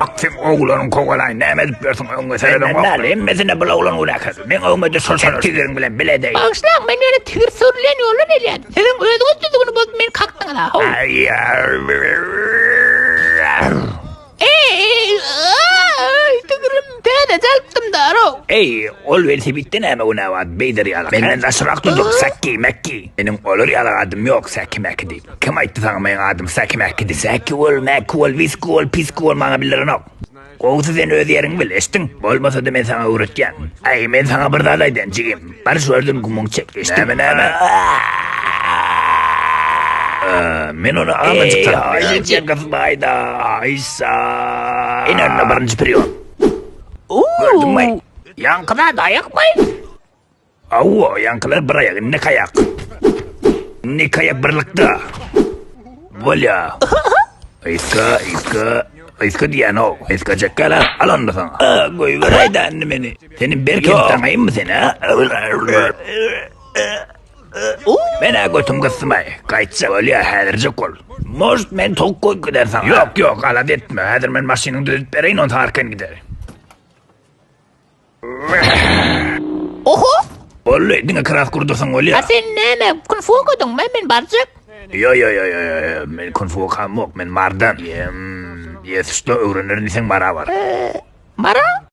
Ak sen oglanyň kowalaý näme edip ýörsüň öňüňe seredeňok. Senden däl hemmesine bul oglan günäkär. Meň öňüme düş şol şol tigiriň bilen bile edeýin. Bagyşlaň men ýöne tigir sürülýän ýoldan gelýän. Siziň özüňiz düzgüni bozup meni kakdyňyz-a how. Eý, tigrim täze çalypdym da-row. Eý, ol welosipedde näme günä bar beýder ýaly. Menden daşrak dur Säkki, Mäkki. Meniň olar ýaly adym ýok Säkki, Mäkki diýip. Kim aýtdy saňa meň adym Säki, Mäkki diýip. Säki bol, Mäkki bol, Wiski bol, Piski bol maňa bildirenok. Gowusy sen öz ýeriňi bil, eşitdiň? Bolmasa-da men saňa öwretýän. Aý, men saňa bir zat aýdaýyn, jigim. Bar şu ýerden gumuňy çek, eşitdiň? Näme, näme? Men ony azajyk tanamaýan. Eý, gyzmaýda, Aýsa. Ine onda birinji priýom. Gördüňmi? Ýaňky zat aýakmy? Hawa, ýaňkylar bir aýak, indiki aýak. Indiki aýak birlikde. Bolýa. Yzka, yzka, yzka diýýän-ow. Yzka çekgäl-ä, al onda saňa. Goýberäý-dä indi meni. Seni berk edip daňaýynmy sen, a? Men-ä götüm gysdymaý. Gaýtjak. Bolýa, häzirjek bol. Может, men tok goýup gider saňa. Ýok, ýok, alada etme. Häzir men maşynyňy düzedip bereýin, onsoň arkaýyn gider. Oho! Boldy, diňe kraska urdursaň bolýar. A sen näme, kung-fu okadyňmy? Men barjak. Ýo, ýo, ýo, ýo, ýo, men kung-fu okamok, men Mardan. Ýem, ýesuşda öwrenerin diýseň Mara bar. Mara?